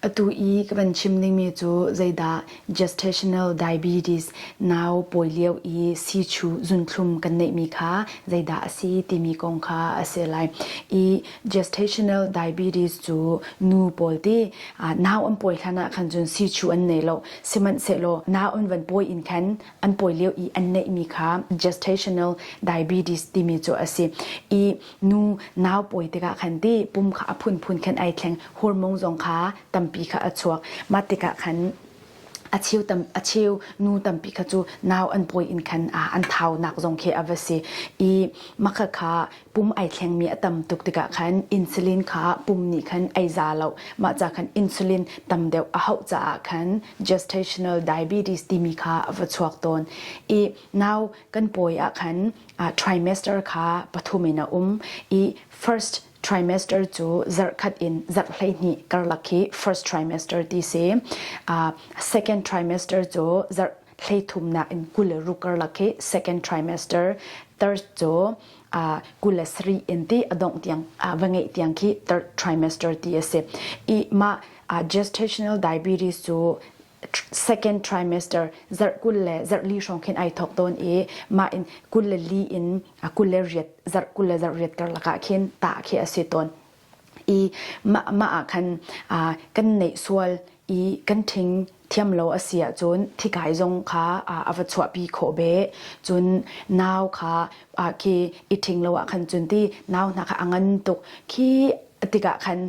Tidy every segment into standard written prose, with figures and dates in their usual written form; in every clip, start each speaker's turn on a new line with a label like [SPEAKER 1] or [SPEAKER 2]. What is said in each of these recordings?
[SPEAKER 1] Atu i ka van chim dingmi cu zeidah gestational diabetes nau pawi lio i siichu zunthlum kan neihmi kha zeidah a si timi kong kha a si lai. I gestational diabetes cu nu pawl ti nau an pawi hlan ah khan cun siichu an nei lo. Sihmanhsehlaw nau an van pawi in khan an pawi lio i an neihmi kha gestational diabetes timi cu a si. I nu nau pawi tikah khan ti pum kha a phunphun khan ai thleng hormone zong kha tampi kha a chuak mah tikah khan a cheu tam a cheu nu tampi kha cu nau an pawi in khan an thau nak zong khi a va si i makha kha pum ai thleng mi a tam tuk tikah khan insulin kha pum nih khan ei za lo mah ca khan insulin tam deuh a hauh caah khan gestational diabetes timi kha a va chuak tawn i nau kan pawi ah khan trimester kha pathum in a um i first trimester cu zarhkhat in zarh 12 karlak khi first trimester ti si second trimester cu zarh hleithumnak in 26 karlak khi second trimester third cu 27 in ti a dongh tiang va ngeih tiang khi third trimester ti a si i mah gestational diabetes cu second trimester zarh 20 le zarh li hrawng khin ai thawk tawn i mah in 24 in 28 zarh 20 le zarh riat karlak ah khin tah khi a si tawn i mah mah ah khan kan neih sual i kan ṭhing thiam lo a si ahcun thikai zong kha a va chuahpi khawh ve cun nau kha khi i ṭhing lo ah khan cun ti nau hna kha a ngan tuk khi tikah khan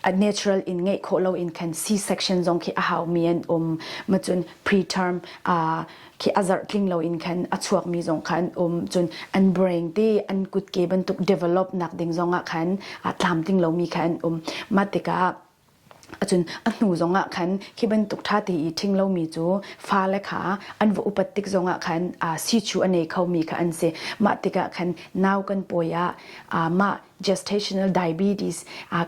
[SPEAKER 1] a natural in ngeih khawh lo in khan C-section zong khi a hau mi an um ma cun preterm uh, khi a zarh tling lo in khan a chuak mi zong kha an um cun an brain te an kutke bantuk develop nak ding zong ah khan a tlam tling lo mi kha an um ma tikah acun a hnu zong ah khan khi bantuk tha te i ṭhing lomi cu fale kha an va upat tik zong ah khan sichu a nei kho mi kha an si mah tikah khan nau kan pawi ah mah gestational diabetes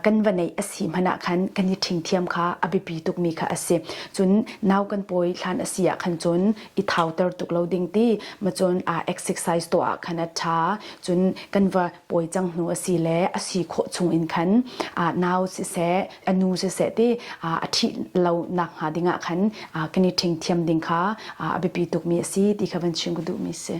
[SPEAKER 1] kan va neih a si hmanh ah khan kan i ṭhing thiam kha a biapi tukmi kha a si. Cun nau kan pawi hlan a si ah khan cun i thauter tuk lo ding ti ma cun exercise tuah ah khan a ṭha. Cun kan va pawi cang hnu a si le a si khawh chung in khan nau siseh a nu siseh ti a ṭhih lo nak hnga ding ah khan kan i ṭhing thiam ding kha a biapi tukmi a si ti kha van chim ka duhmi si.